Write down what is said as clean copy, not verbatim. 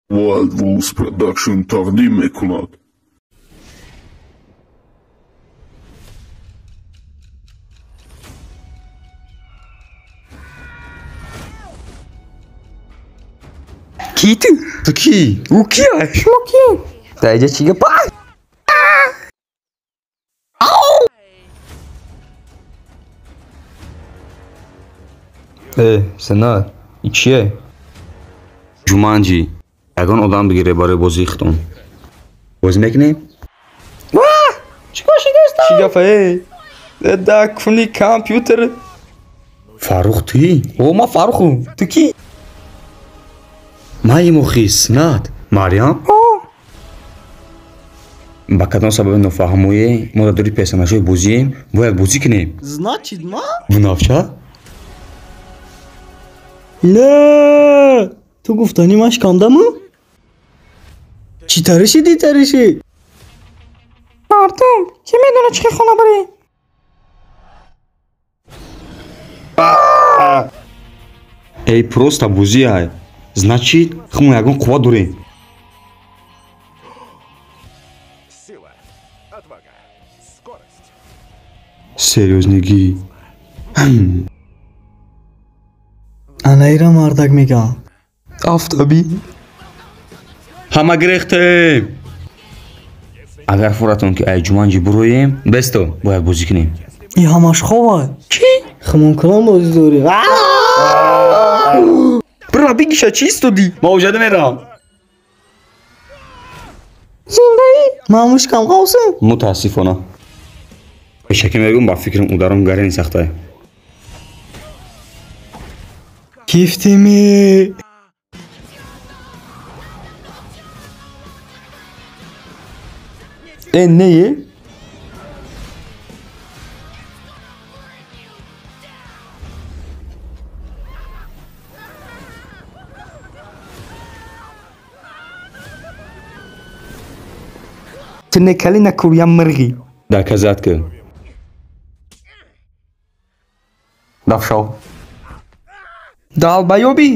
Wild Wolves Production тақдим мекунад. Кӣ ту? Ту кӣ? Ӯ кия? Шумо кӣ? Дар инҷа чӣ гап? Э, Сенат, и чие? Ҷуманҷи, ягон одам бигире барои бозии худтон. Бозӣ мекунем? Чӣ кор шидааст? Чӣ гапа, э? Да куни компютер. Фаррух туӣ? О, ман Фаррухум. Ту кӣ? Ман имохи Синат. Марьям? О! Ба кадом сабаби нофаҳмое мо дар дури персонажҳои бозием, бояд бозӣ кунем. Значит, ма? Бунафша? Не! Ту гуфтанӣ ман шикамдаму? Чӣ тариши дитариши? Мардум, кӣ медонад чӣ хел хона барӣ? Эй, просто бозиай. Значит, хмо ягон қувват дорем. Сила, отвага, скорость. Серьёзнигӣ. Анаира мардак мегӯям. Афтобӣ. Ҳама гирехтем. Агар фуратон ки ай Ҷуманҷи буроем, бесто бояд бозӣ кунем. И ҳамаш ховай. Чӣ? Хумон калон бозӣ дорӣ. Бира бигиша, чӣ истодӣ? Ма оҷада меравам. Зиндаӣ? Ман мушкам қавсим. Мутаассифона. Пешакӣ мегӯм, ба фикрам ударом гарени сахтае. Кифтими. Э, не? Ту некали накурям мирғӣ. Доказать ки. Дафшав. Долбоёбӣ?